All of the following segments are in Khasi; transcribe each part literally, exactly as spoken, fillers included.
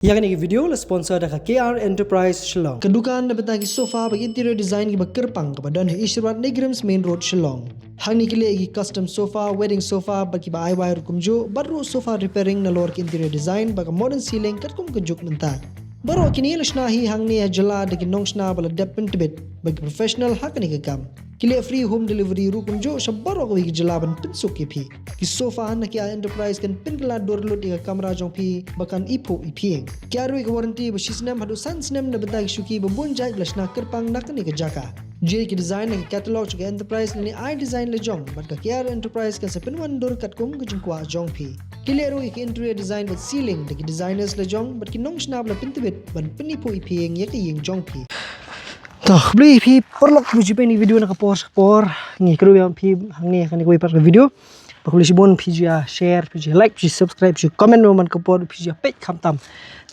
Ïa kane ka video la sponsor da ka K R Enterprise Shillong. Ka dukan da bynta ki sofa bad interior design kiba kyrpang kaba don ha Isherwad Negrams Main Road Shillong. Hangne ki leh ki custom sofa, wedding sofa bad kiba ai wai ruh kumjuh, bad ruh sofa repairing nalor ki interior design bad ka modern ceiling katkum ka juk mynta. Baroh kine la shna hi hangne ha jylla da ki nongshna ba la dep pyntbit bad ki professional ha kane ka kam. Ki leh free home delivery ruh kumjuh sha baroh kawei ka jylla ban pynsuk ïa phi. Ki sofa na K R Enterprise kan pynkylla dur lut ïa ka kamra jong phi ba kan iphuh iphieng. Ki ai ruh ïa ka warranty ba shi snem haduh san snem na bynta ki shuki ba bun jait ba la shna kyrpang na kane ka jaka. Jia ki design na ki catalog jong ka Enterprise lane ai design la jong bad ka K R Enterprise kan sa pynwandur katkum ka jingkwah jong phi. Ki leh ruh ïa ki interior design bad ceiling da ki designers la jong bad ki nongshna ba la pyntbit ban pyniphuh iphieng ïa ka ïing jong phi. To, khublei phi paralok ba ju peit ïa kane ka video na ka por sha ka por. Ngi kyrpad ïa phi hangne kane kawei pat ka video. Ba khublei shibun phi ju ïa share, phi ju ïa like, phi ju ïa subscribe, phi ju ïa comment, man ka por phi ju ïa peit khamtam.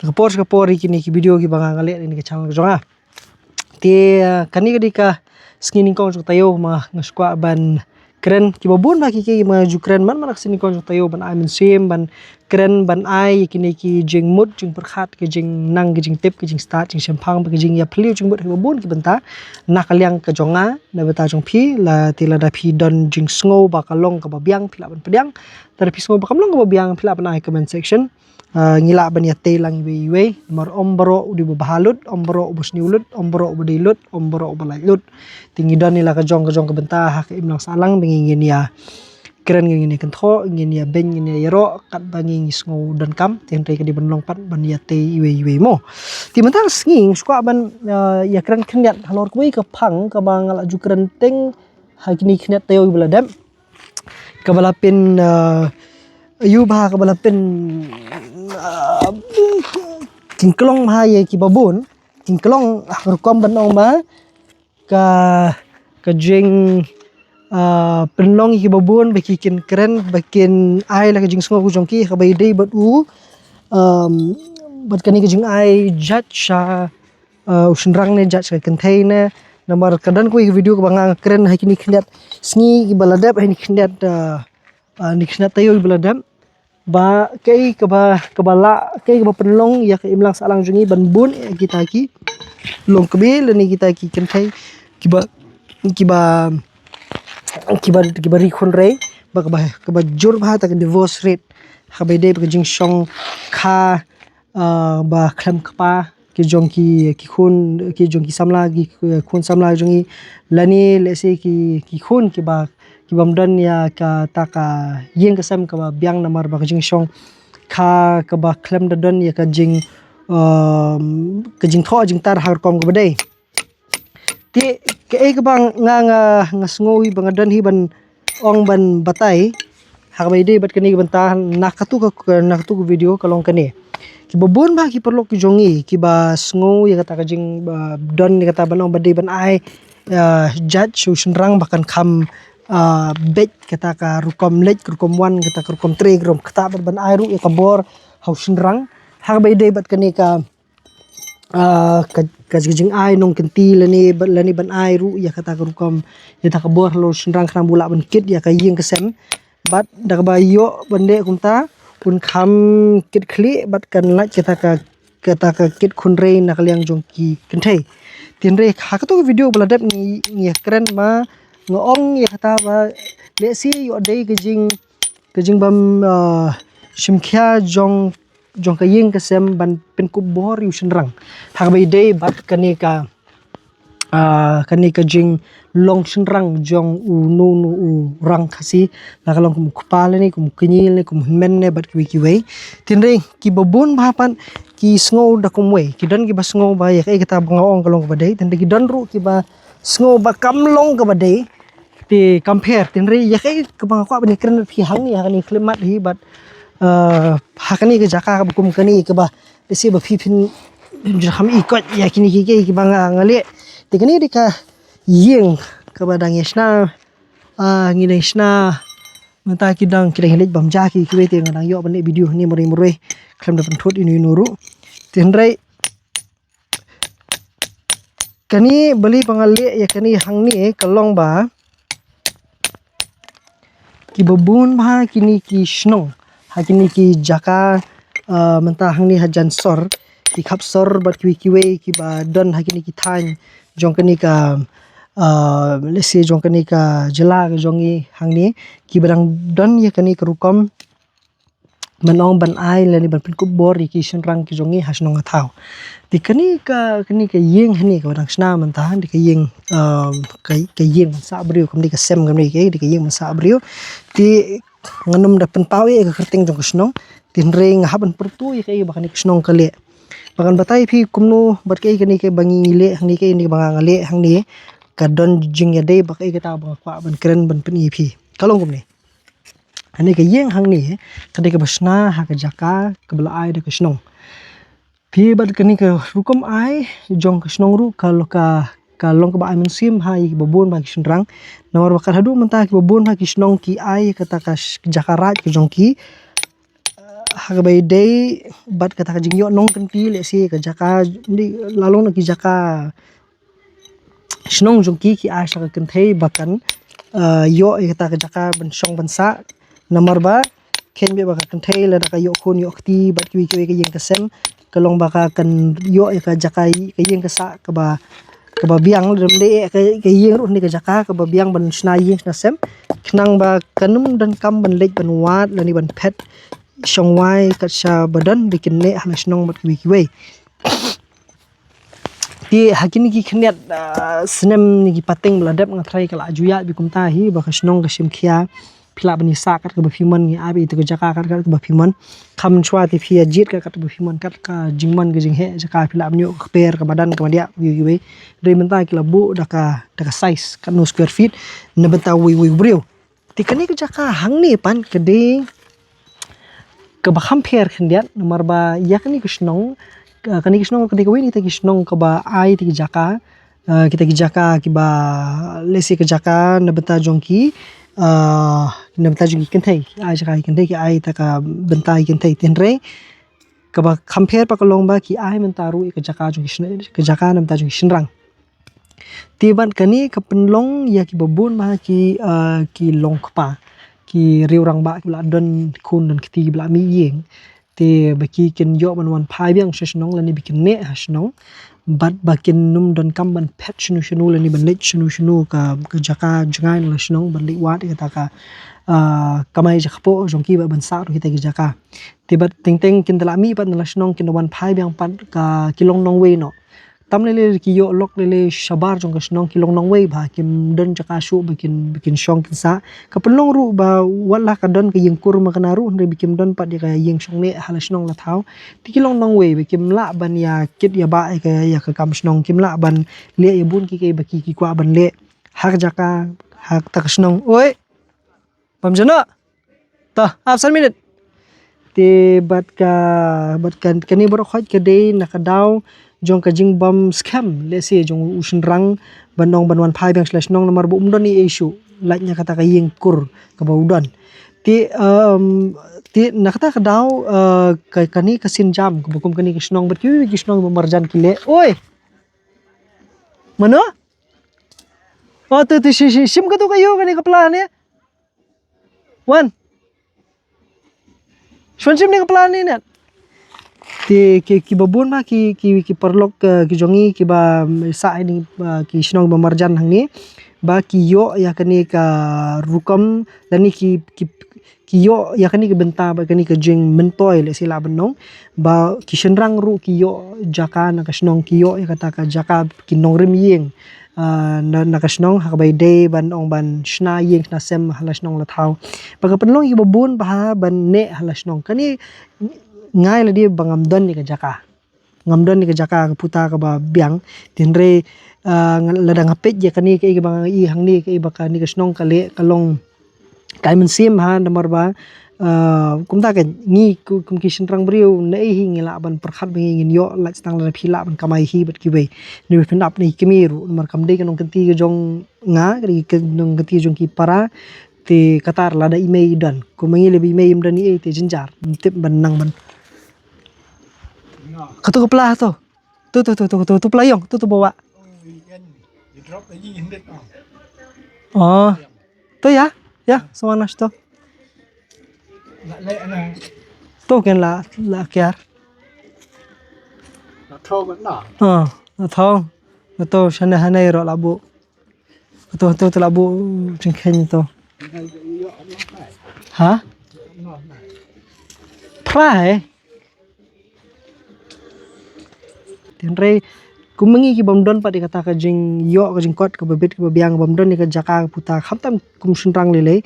Na ka por sha ka por ïa kine ki video kiba nga nga leh ïa kane ka channel ka jong nga. Te, ah, kane ka dei ka sngi nyngkong jong ka taïew ma nga shu kwah ban kren, kiba bun ba ki ki ma ju kren man man ka sngi nyngkong jong ka taïew ban ai mynsiem, ban kren, ban ai ïa kine ki jingmut jingpyrkhat, ki jingnang, ki jingtip, ki jingstad, jingshemphang, ki jingïaphylliew jingmut ha kiba bun ki bynta na ka liang ka jong nga, na bynta jong phi. La te lada phi don jingsngew ba ka long kaba biang phi lah ban pdiang, lada phi sngew ba kam long kaba biang phi lah ban ai comment section. Ah, ngi lah ban ïatei lang iwei iwei. Namar ym baroh u dei uba bha lut, ym baroh uba sniew lut, ym baroh uba dei lut, ym baroh uba lait lut. Te ngi don ïa la ka jong ka jong ka bynta ha ka imlang sahlang ba ngi ngin ïa kren, ngin ïa kynthoh, ngin ïa beiñ, ngin ïa ïaroh katba ngi ngi sngew donkam. Te hynrei ka dei ban long pat ban ïatei iwei iwei mo. Te mynta ka sngi nga shu kwah ban, ah, ïa kren khyndiat halor kawei ka phang kaba nga la ju kren teng ha kine khyndiat taïew kiba la dep. Kaba la pyn, ah, ïoh ba kaba la pyn, ah, kyngklong ba ïa kiba bun, kyngklong, ah, rukom ban ong ba ka, ka jing, ah, pynlong ïa kiba bun ba ki kin kren, ba kin ai la ka jingsngew ka jong ki kaba ïadei bad u, um, bad kane ka jingai judge sha, ah, u shynrang ne judge sha ka kynthei ne. Namar ka don kawei ka video kaba nga kren ha kine khyndiat sngi kiba la dep, ha kine khyndiat, ah, ah, kine khyndiat taïew kiba la dep. Ba kaei kaba, kaba lah, kaei kaba pynlong ïa ka imlang sahlang jong ngi ban bun ïa kita ki longkmie lane kita ki kynthei kiba, kiba, kiba, kiba ri khun rei, ba kaba, kaba jur bha ta ka divorce rate. Kaba ïadei bad ka jingshong kha, ah, ba khlem kpa ki jong ki, ki khun, ki jong ki samla, ki, eh, khun samla jong ngi, lane lehse ki, ki khun kiba, ki bym don ïa kata ka ïing ka sem kaba biang namar ba ka jingshong kha kaba khlem da don ïa ka jing, um, ka jingthoh jingtar ha ka rukom kaba dei. Te kaei kaba nga, nga, nga sngew hi ba nga don hi ban ong ban batai ha kaba ïadei bad kane ka bynta na katu ka, na katu ka video ka long kane. Kiba bun ba ki paralok ki jong ngi kiba sngew ïa kata ka jing, ba don ïa kata ban ong ba dei ban ai, ah, judge sha u shynrang ba kan kham, ah, beit kata ka rukom leit, ka rukom wan, kata ka rukom trei, ka rukom ktah bad ban ai ruh ïa ka bor ha u shynrang ha kaba ïadei bad kane ka, ah, ka, ka jingai nongkynti lane ba, lane ban ai ruh ïa kata ka rukom, ïa kata ka bor halor u shynrang khnang ba u lah ban kit ïa ka ïing ka sem. Bad da kaba ïoh ban leh kumta un kham kit khlieh bad kan lait kata ka, kata ka kit khun rei na ka liang jong ki kynthei. Te hynrei ha katu ka video ba la dep ngi, ngi kren ma nga ong ïa kata ba lehse ïoh dei ka jing, ka jingbym, ah, shim khia jong, jong ka ïing ka sem ban pynkup bor ïa u shynrang ha kaba ïadei bad kane ka, ah, kane ka jinglong shynrang jong uno uno u rang Khasi, la ka long kum u kpa lane kum u kñi lane kum u hynmen ne bad kiwei kiwei. Te hynrei kiba bun ba pat ki sngew da kumwei, ki don kiba sngew ba ïa kaei kata ba nga ong ka long kaba dei, te hynrei ki don ruh kiba sngew ba kam long kaba dei. Te kam pher, te hynrei ïa kaei kaba nga kwah ban ïakren bad phi hangne ha kane ka khyllipmat hi bad, eh, ha kane ka jaka kaba kum kane kaba lehse ba phi phin ju kham i koit ïa kine kiei kiei kiba nga, nga leh. Te kane dei ka ïing kaba dang ïa shna, ah, ngi dang shna. Mynta ki dang, ki dang leit bam ja ki, kiwei te nga dang ïoh ban leh video hangne marwei marwei. Khlem da pynthut ino ino ruh. Te hynrei kane balei ba nga leh ïa kane hangne ka long ba kiba bun ba ha kine ki shnong, ha kine ki jaka, uh, mynta hangne hajan sor, ki khap sor bad kiwei kiwei kiba don ha kine ki thaiñ jong kane ka, uh, let's say, jong kane ka jylla ka jong ngi hangne, kiba dang don ïa kane ka rukom ban ong ban ai lane ban pynkup bor ïa ki shynrang ki jong ngi ha shnong ha thaw. Te kane ka, kane ka ïing hangne kaba dang shna mynta, dei ka ïing, um, ka, ka ïing ban sah briew, kam dei ka sem, kam dei ka, dei ka ïing ban sah briew. Te ngan ym da pynpaw ïa ka kyrteng jong ka shnong. Te hynrei nga hap ban pyrto ïa kaei ba kane ka shnong ka leh. Ba ngan batai phi kumno bad kaei kane kaba ngi leh hangne, kaei kane kaba nga leh hangne, ka don jingïadei bad kaei kata ba nga kwah ban kren ban pyni ïa phi. Ka long kumne. Hangne ka ïing hangne ka dei kaba shna ha ka jaka kaba la ai da ka shnong. Phi, bad kane ka rukom ai jong ka shnong ruh ka lo-, ka, ka long kaba ai mynsiem ha ïa kiba bun ba ki shynrang. Namar ba kat haduh mynta kiba bun ba ki shnong ki ai kata ka sh-, jaka raid ka jong ki, eh, ha kaba ïadei bad kata ka jingïoh nongkynti, let's say, ka jaka, ni, la long na ki jaka shnong jong ki, ki ai sha ka kynthei ba kan, eh, ïoh ïa kata ka jaka ban shong ban sah. Namar ba khein beit ba ka kynthei lada ka ïoh khun ïoh kti bad kiwei kiwei ka ïing ka sem, ka long ba ka kan ïoh ïa ka jaka, ka ïing ka sah kaba, kaba biang, lada ym dei ka, ka ïing ruh, ne ka jaka kaba biang ban shna ïing shna sem. Khnang ba kan ym donkam ban leit ban wad lane ban phet shong wai kat sha ba don, ba kin neh ha la shnong bad kiwei kiwei. Te ha kine ki khyndiat, ah, snem ne ki pateng ba la dep, nga tharai ka la ju ïaid beit kumta hi, ba ka shnong ka shim khia, phi lah ban ïasah kat kaba phi mon, ngi ai beit ïa ka jaka kat, kat kaba phi mon. Kham shuwa te phi ïa jied kat, kat kaba phi mon, kat ka jingmon ka jingheh jaka, phi lah ban ïoh ka kper, ka madan, ka madiah, kiwei kiwei. Hynrei mynta ki la buh da ka, da ka size, katno square feet na bynta uwei uwei u briew. Te kane ka jaka hangne pat ka dei kaba kham pher khyndiat, namar ba ïa kane ka shnong, ka-, kane ka shnong ka dei kawei na kita ki shnong kaba ai kita ki jaka, eh, kita ki jaka kiba, let's say, ka jaka na bynta jong ki, eh, na bynta jong ki kynthei, ki ai jaka ki kynthei, ki ai ta ka bynta ki kynthei. Te hynrei kaba kham pher pat ka long ba ki ai mynta ruh ïa ka jaka jong ki shyn-, ka jaka na bynta jong ki shynrang. Te bad kane ka pynlong ïa kiba bun ba ki, ah, ki long kpa, ki riew rangbah kiba la don khun don kti, kiba la mih ïing. Te ba ki kin ïoh ban wan phai biang sha shnong lane ba kin neh ha shnong. Bad ba kin ym donkam ban phet shano shano lane ban leit shano shano ka, ka jaka jngai na la shnong ban leit wad ïa kata ka, ah, kamai jakpoh jong ki bad ban sah ruh kita ki jaka. Te bad teng teng kin da la mih pat na la shnong, kin da wan phai biang pat ka, ki long nongwei noh. Tam lei lei ki ïoh lok lei lei shabar jong ka shnong, ki long nongwei ba kim don jaka shuh ba kin, ba kin shong kin sah. Ka pynlong ruh ba wat la ka don ka ïing kur ma kane ruh, hynrei ba kim don pat ïa ka ïing shong neh ha la shnong la thaw. Te ki long nongwei ba kim lah ban ïa kit ïa bah ïa ka, ïa ka kam shnong, kim lah ban leh ïa bun kiei kiei ba ki, ki kwah ban leh ha ka jaka, ha kata ka shnong. Oi, bam jana. Tah, ap san minit. Te bad ka, bad ka, kane baroh khoit ka dei na ka daw jong ka jingbym skhem, let's say, jong u shynrang ban ong ban wan phai biang sha la shnong namar ba um don ei ei shuh, lait na kata ka ïing kur kaba u don. Te, um, te na kata ka daw, uh, ka, kane ka sienjam kaba kum kane ka shnong bad ki, ki shnong ba marjan ki leh. Oi. Mano? Oh, te, te, shi, shi, shim katu ka ïew kane ka pla ne. Wan. Shwan shim ne ka pla ne ne. Te ki, kiba bun ba ki, ki, ki paralok, eh, ki jong ngi kiba, mm, sah ïa ni, eh, ki shnong ba marjan hangne. Ba ki ïoh ïa kane ka rukom, lane ki, ki, ki ïoh ïa kane ka bynta bad kane ka jingmyntoi, lehse lah ban ong. Ba ki shynrang ruh ki ïoh jaka na ka shnong, ki ïoh ïa kata ka jaka, ki nongrim ïing. Ah, na, na ka shnong ha kaba ïadei ban ong ban shna ïing shna sem ha la shnong la thaw. Ba ka pynlong ïa kiba bun ba ha ban neh ha la shnong. Kane nga ïa lade ba ngam don ïa ka jaka. Ngam don ïa ka jaka ka puta kaba biang. Te hynrei, ah, nga, lada nga peit ïa kane kaei kaba nga ïohi hangne, kaei ba kane ka shnong ka leh, ka long ka ai mynsiem ha, namar ba, ah, kumta ka ngi ku-, kum ki shynrang briew, naei hi ngi lah ban pyrkhat ba ngi ngin ïoh lait tang lada phi lah ban kamai hi bad kiwei. Ni ba phin ap na i kmie ruh, namar kam dei ka nongkynti ka jong nga, ka dei ka nongkynti jong ki para, te kata lada i mei i don. Kumba ngi leh ba i mei im don i ei te jynjar, ym tip ban nang ban. Katu ka pla tu. Tu, tu, tu, tu, tu, tu pla ïong, tu, tu ba wah. Oh. Tu ïa, ïa, sngewbha nas tu. To ken la, la kiar. Na thong na. Ah, na thong. Na to shane hane ro la bu. To to to la bu jingkheng to. Ha? Phra eh. Hynrei kum ma ngi ki bym don pat ïa kata ka jingïoh ka jingkot kaba bit kaba biang, bym don ïa ka jaka ka puta khamtam kum shynrang lei lei.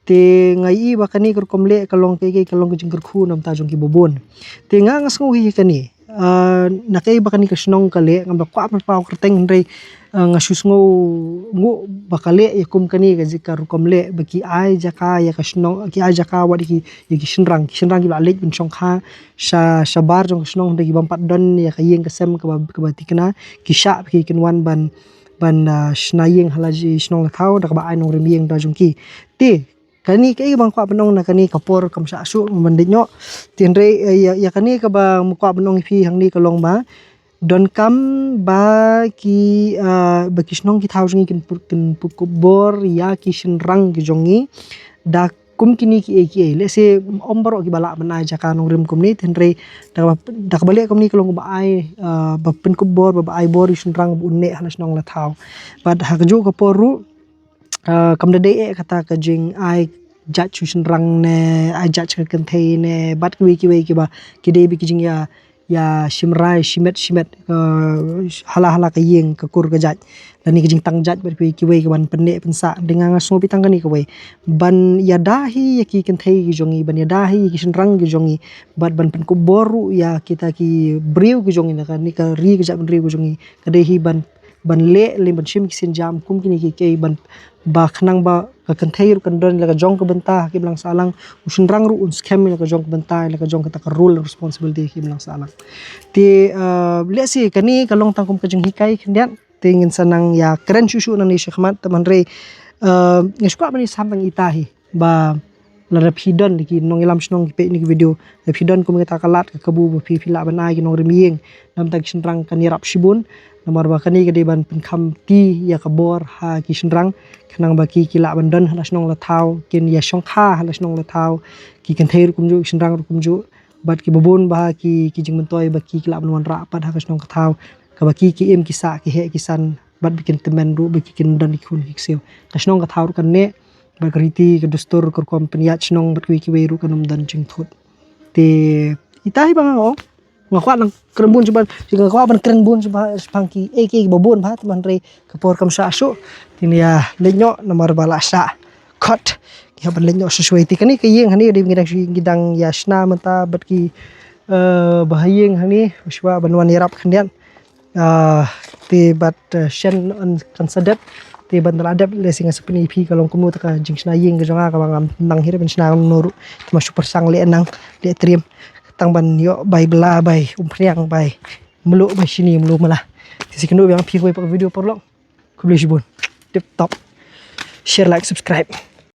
Te nga i ba kane ka rukom leh ka long ka, ka long ka jingkyrkhu namar ta jong kiba bun. Te nga nga sngew hi kane. Ah, na kaei ba kane ka shnong ka leh, ngam da kwah ban paw kyrteng hynrei, ah, nga shu sngew nguh ba ka leh ïa kum kane ka jaka rukom leh ba ki ai jaka ïa ka shnong, ki ai jaka wat ïa ki, ïa ki shynrang, ki shynrang kiba la leit ban shongkha sha, shabar jong ka shnong hynrei ki bym pat don ïa ka ïing ka sem kaba, kaba thikna, ki shah ba ki kin wan ban, ban, ah, shna ïing ha la ki shnong la thaw da kaba ai nongrim ïing da jong ki. Te kane kaei ba nga kwah ban ong na kane ka por kam shah shuh ban dei noh. Te hynrei, eh, ïa, ïa kane kaba nga kwah ban ong ïa phi hangne ka long ba donkam ba ki, ah, ba ki shnong ki thaw jong ngi kin pynkup bor ïa ki shynrang ki jong ngi da kum kine kiei kiei. Let's say ym baroh kiba lah ban ai jaka nongrim kumne, te hynrei da kaba, da kaba leh kumne ka long ba ai, ah, ba pynkup bor, ba, ba ai bor ïa u shynrang ba un neh ha la shnong la thaw. Bad ha kajuh ka por ruh, ah, kam da dei eh kata ka jingai jait sha u shynrang ne ai jait sha ka kynthei ne bad kiwei kiwei kiba ki dei ba ki jingïa, ïa shim rai shimet shimet, ah, ha la ha la ka ïing ka kur ka jait lane ka jingtang jait bad kiwei kiwei kiban pynneh pynsah. Te nga nga sngew beit tang kane kawei ban ïada hi ïa ki kynthei ki jong ngi, ban ïada hi ïa ki shynrang ki jong ngi bad ban pynkup bor ruh ïa kita ki briew ki jong ngi na kane ka ri ka jaitbynriew ki jong ngi. Ka dei hi ban, ban leh lem ban shim ki sienjam kum kine kiei kiei ban ba khnang ba ka kynthei ruh kan don la ka jong ka bynta ha ki imlang sahlang, u shynrang ruh un skhem la ka jong ka bynta, la ka jong kata ka role and responsibility ha ki imlang sahlang. Te, ah, let's say kane ka long tang kum ka jinghikai khyndiat, te ngin sa nang ïa kren shuh shuh nangne shakhmat, te hynrei, ah, nga shu kwah ban ïasam tang ita hi ba lada phi don ki nongïalam shnong ki peit ïa kane ka video, lada phi don kum kata ka lad ka kabu ba phi, phi lah ban ai ki nongrim ïing namar ta ki shynrang kan ïarap shibun. Namar ba kane ka dei ban pynkham ti ïa ka bor ha ki shynrang khnang ba ki, ki lah ban don ha la shnong la thaw, kin ïa shongkha ha la shnong la thaw, ki kynthei ruh kumjuh, ki shynrang ruh kumjuh. Bad kiba bun ba ha ki, ki jingmyntoi ba ki, ki lah ban wanrah pat ha ka shnong ka thaw kaba ki, ki im ki sah ki heh ki san bad ba kin tymmen ruh ba ki, kin don ki khun ki ksiew. Ka shnong ka thaw ruh kan neh bad ka riti ka dustur ka rukom pynïaid shnong bad kiwei kiwei ruh kan ym don jingthut. Te ita hi ba nga ong, nga kwah nang kren bun shuh ba, nga kwah ban kren bun shuh ba shaphang kiei kiei ba bun ba, te hynrei ka por kam shah shuh. Te ngin ïa leit noh namar ba la shah khot. Ngi hap ban leit noh shuh shuh. Te kane ka ïing hangne dei ngi dang shu, ngi dang ïa shna mynta bad ki, eh, ba ha ïing hangne shuwa ban wan ïarap khyndiat. Ah, te bad, eh, shen yn kan sa dep. Te bad la dep lei sing sa pyni phi ka long kumno ta ka jingshna ïing ka jong nga kaba ngam nang hi re ban shna kumno ruh. Te ma shu pyrshang leh nang leh triem tang ban ïoh bai bla bai umphniang bai mluh bai shini mluh mala. Te sa kynduh biang phi kawei pat ka video paralok. Khublei shibun. Tip top. Share, like, subscribe.